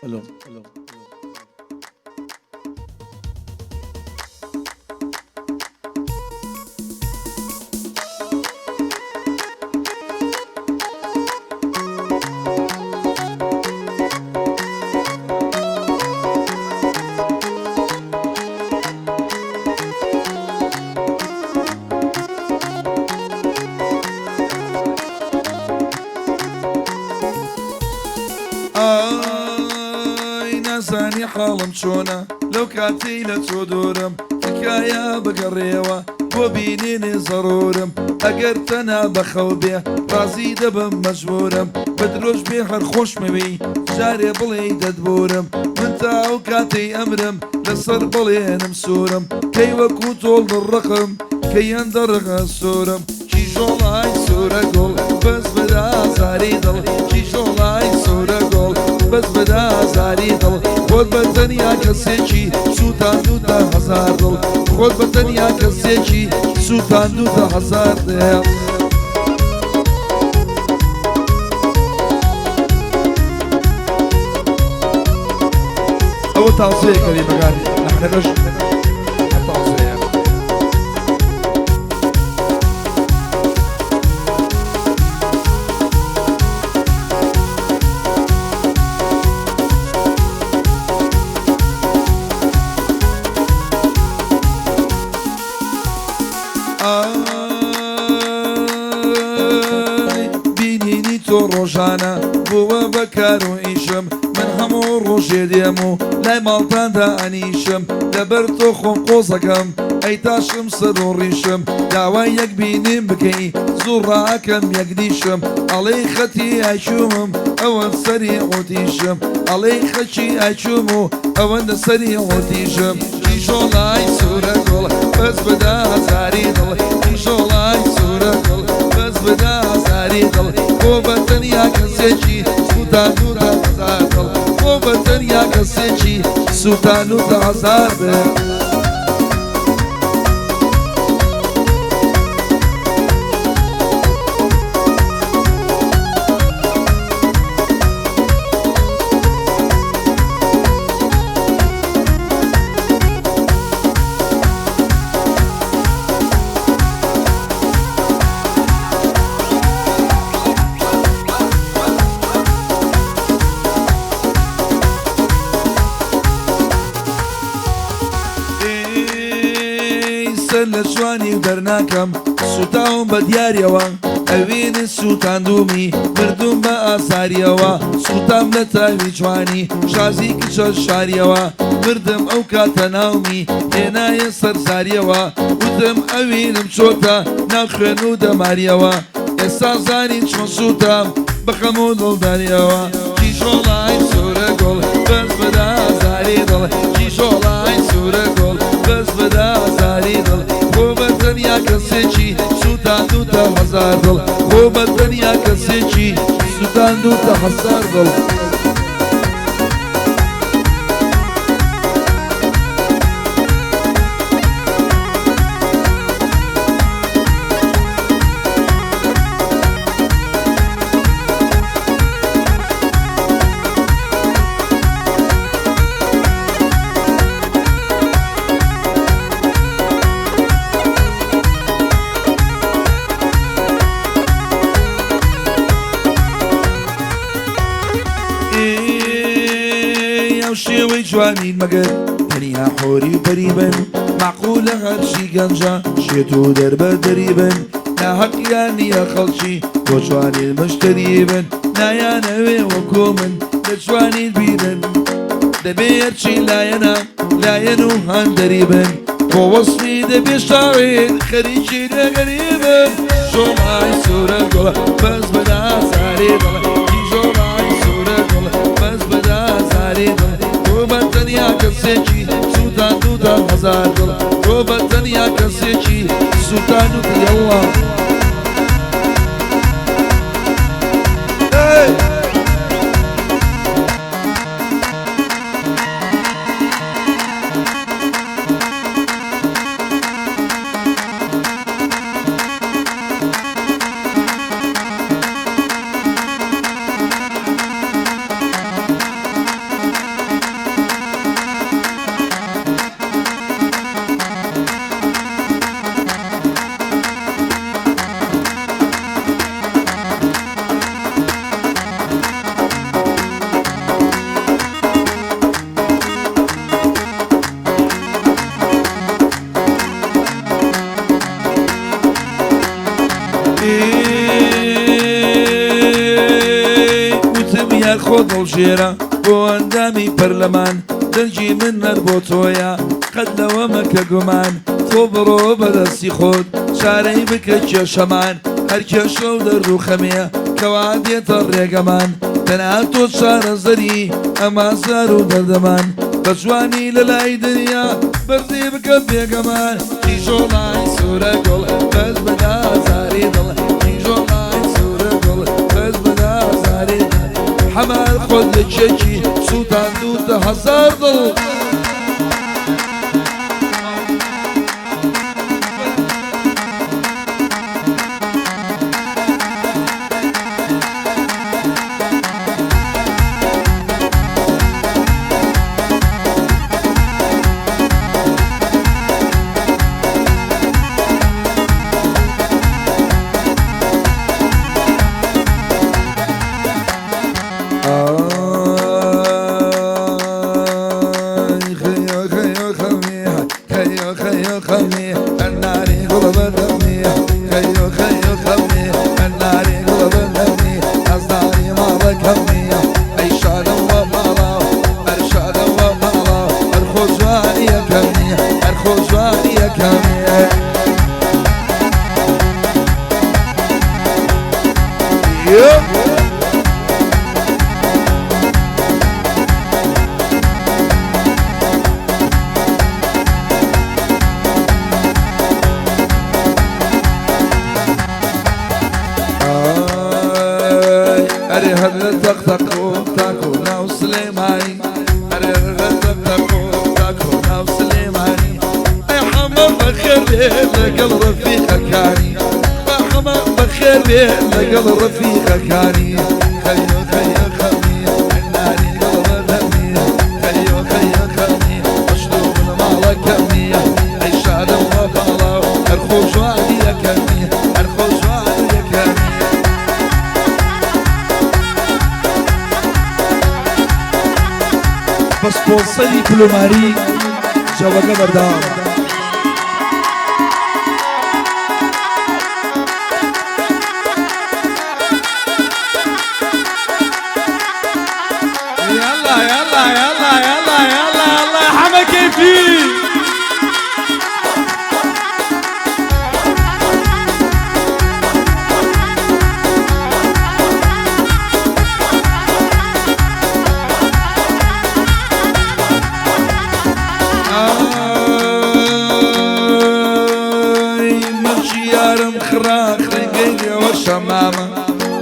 ئەلۆ. ئای نازانی حاڵم چۆنە لەو کاتەی لە تۆ دوورم، تکایە بگەڕێوە بۆ بینینی زەڕورم، ئەگەر تەنها بە خەو بێ ڕازی دەبم مەجبورم، بە درۆش بێ هەر خۆشمەوێی جارێ بڵێی دەتبورم، من تا ئەو کاتەی ئەمرم لەسەر بەڵێنم سوورم، کەی وەکو تۆڵ دڕقم کەی هەندە ڕق ئەسوورم. کیژۆڵای سوورە گوڵ بەس بەدا زاری دڵ، کیژۆڵای سوورە گوڵ بەس بەدا زاری دڵ، خۆت بە تەنیا کەسێکی سووتاندووتە هەزار دڵ، خۆت بە تەنیا کەسێکی سووتاندووتە هەزار دڵ. ئەوە تازەیە کەلیمەکانی لەحنەکەش تازەیە. ئای بینینی تۆ ڕۆژانە بووە بە کار و ئیشم، من هەموو ڕۆژێ دێم و لای ماڵتاندا ئەنیشم، لەبەر تۆ خۆم قۆزەکەم ئەی تاشم سەر و ڕیشم، داوای یەک بینیم بکەی زوو ڕاکەم یەک دیشم، ئەڵێی خەتی ئایچوومم ئەوەند سەری عوتیشم، ئەڵێی خەکی ئایچووم و ئەوەندە سەری عوتیشم. کیژۆڵای سوورە گوڵ بەس بدە ئازاری دڵ، کیژۆڵای سوورە گوڵ بەس بدە ئازاری دڵ، بۆ بە تەنیا کەسێکی سووتاندووتە هەزار دڵ، بۆ بە تەنیا کەسێکی سووتاندووتە هەزار دڵ. سەر لە جوانی و دەرناکەم سوتاوم بە دیاریەوە، ئەوینت سوتاندومی مردوم بە ئازاریەوە، سوتام لە تاوی جوانی شازی کچە شاریەوە، مردم ئەو کاتە ناومی هێنایە سەر زاریەوە، وتم ئەوینم چۆتە ناو خوێن و دەماریەوە، ئێستا زانی چۆن سوتام بە خەم و دڵداریەوە. کیژۆڵای سوورە گوڵ بەس بەدا ئازاری دڵ، کیژۆڵای سوورە گوڵ بەس بەدا ئازاری دڵ، خۆ بە تەنیا کەسێکی سوتاندووتە هەزار دڵ، خۆ بە تەنیا کەسێکی سوتاندووتە هەزار دڵ. ئەو شێوەی جوانین مەگەر تەنیا حۆری و پەری بن، مەعقولە هەرچی گەنجە شێت و دەربەدەری بن، ناهەقیان نییە خەڵکی بۆ جوانین مشتری بن، نایانەوێ وەکۆ من لە جوانین بینن، دەبێ هەرچی لایەنە لایەن و هاندەری بن، بۆ وەسفی دەبێ شاعیر خەریکی نوێگەری بن. ژۆڵای سوورە گوڵ بەس بەدا زاری دڵ، کیژۆڵای سوورە گوڵ بەس بەدا زاری دڵ، تۆ بە تەنیا کەسێکی سووتاندووتە هەزار دڵ، تۆ بە تەنیا کەسێکی سووتاندووتە یەڵڵا. Hey! یار خۆت هەڵبژێرە بۆ ئەندامی پەرلەمان، دەنگی من هەر بۆ تۆیە قەت لەوە مەکە گومان، تۆ بڕۆ بە دەستی خۆت چارەی بکە کێشەمان، هەر کێشە و دەرد و خەمێ کەوا دێتە ڕێگەمان، تەنها تۆ چارەسەری ئەم ئازار و دەردەمان، بە جوانی لە لای دنیا بەرزی بکە پێگەمان. کیژۆڵای سوورە گوڵ بەس بە نازاری دڵ، کیژۆڵای سوورە گوڵ بەس بە نازاری دڵ، حەمە خۆت یەکێکی سووتاندووتە هەزار دڵ. ئای خەیۆ خەیۆ خەمی خەیۆ خەیۆ خەمی ئەناری گوڵە بەدەمی خەیۆ خەیۆ خەمی ئەناری گوڵە بەدەمی ئازاری ماڵەکەمی ئەی شادەوە ماڵا ئەر شادەوە ماڵا ئەر خۆ جوانیەکەمی ئەر خۆ جوانیەکەمی. ئای ئەرێ هەر لە تەق تەق و تاکو ناو سلێمانی، ئەرێ هەر لە تەق تەق و تاکو ناو سلێمانی، ئەی حەمە بەخێر بێ لەگەڵ ڕەفیقەکانی، با حەمە بەخێر بێ لەگەڵ ڕەفیقەکانی. خەیۆ خەیۆ خەمی ئەناری گوڵ بەدەمی، خەیۆ خەیۆ خەمی مەشروب ماڵەکەمی، ئەی شادم وە باڵا هەر خۆ جوانیەکەمی، هەر خۆ جوانیەکەمی. بە سپۆنسەری پلۆماری جەوەکە بەردەوامە. يلا يلا يلا يلا يلا يلا حما كيفي. ئای مەمکی یارم خڕا خرنگەی لێوە شەمامە،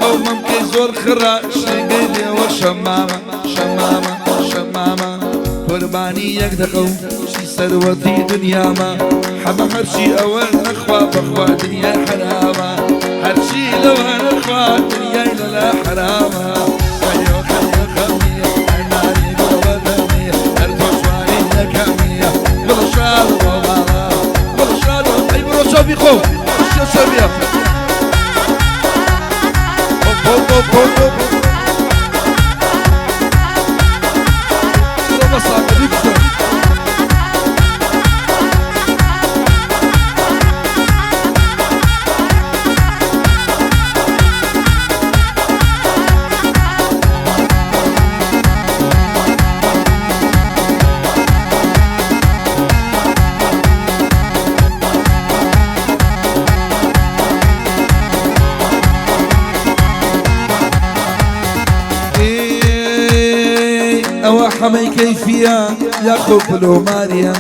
ئەو مەمکەی زۆر خڕا شرنگەی لێوە شەمامە، شەمامە شەمامە، قوربانی یەک دەقە و چی سەروەتی دنیامە، حەمە هەرچی ئەوە نەخوا بەخوا دنیای حەرامە، هەرچی لەوە نەخوا دنیای لەلا حەرامە. خەیۆ خەیۆ خەمی ئەناری گوڵ بەدەمی، هەر تۆ جوانی یەکەمی، گوڵ شاد بۆ ماڵە گوڵ شاد. ئەی بڕۆ چۆبی خۆ شێ چۆبیە. هۆپ هۆپ هۆپ هۆپ هۆپ. بڕۆ بەساکە بیکوژە. ئەوە حەمەی کەیفیە یاخۆ پلۆماریە،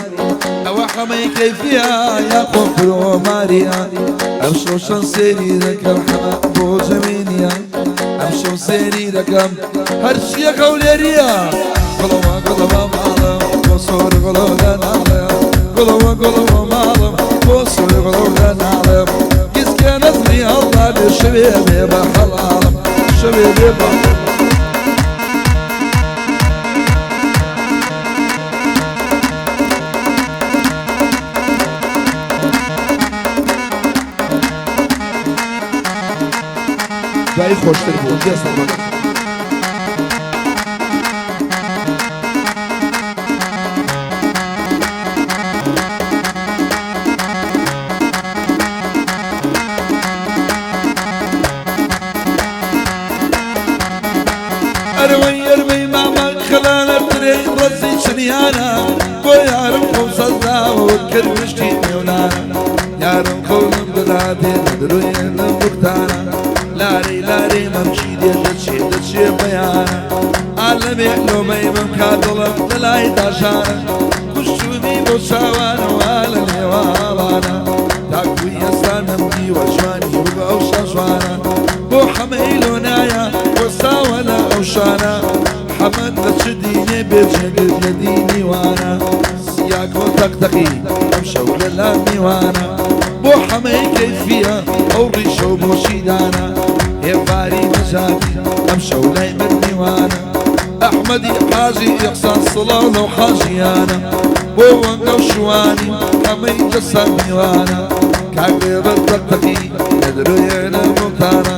ئەوە حەمەی کەیفیە یاخۆ پلۆماریە، ئەم شەو چەند سێری دەکەم حەمە بۆ جەمینیە، ئەم شەو سێری دەکەم هەرچیە هەولێریە. گوڵەوە گوڵەوە ماڵم بۆ سۆر گوڵەوە دەناڵم، گوڵەوە گوڵەوە ماڵم بۆ سۆر گوڵەوە دەناڵم، گیسکە نەزمی ئەڵڵا بێ شەوێ بێ بە حەڵاڵم، شەوێ بێ بە. دوایی خۆشتر بوو دێسە. ئەرەوەی ئەرمەی مامە خەلانە ترێی ڕەزی چنیانە بۆ یارم خۆم سەزداوە وەک کەروێشکی نێولانە یارم خەونم دەداتێ لە درۆیە لە بوختانە لارەی لارەی مەمکی دێ دەچێ دەچێ بەیانە ئالەمێ لۆمەی بم کا دڵم لە لای داشانە کوشتومی بۆ چاوانەوە لە نێواڵانە تاکوی ئێستا نەمدیوە جوانی وەک ئەو شاژوانە بۆ حەمەی لۆنایە وەستاوە لە ئەو شانە حەمەد لە چ دینێ بێ جێگر لە دینی وانە سیاکۆ تەقتەقی ئەمشەو لە لا میوانە بۆ حەمەی کەیفیە ئەو ڕیشە و بۆچی دانا ئێواری نەجاتی ئەمشەو لای من میوانە ئەحمەدی حاجی ئیحسان سڵاو لەو حاجیانە بۆ وەنگە و شوانی حەمەی جەسان میوانە کاک رێبەر تەقتەقی لە درۆیە لە مۆتانە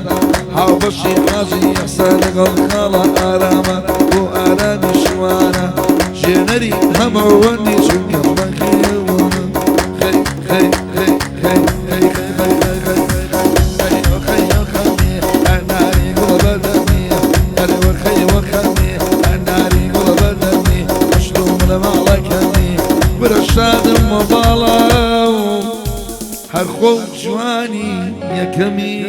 هاوبەشی حاجی ئیحسان لەگەڵ خاڵە ئارامە بۆ ئارامی شوانە ژێنەری هەمەوەندی چونکە بەخێوانە خەی خەی خەی خەی خەی خەی خەی خەی خەی خەی خەی خەی خەمی ئەناری گوڵە بەردەمی ئەرێوە خەیوە خەمی ئەناری گوڵە بەردەمی مشتوم لە ماڵەکەمی ورە شادم وە باڵاو هەر خۆو جوانی یەکەمی.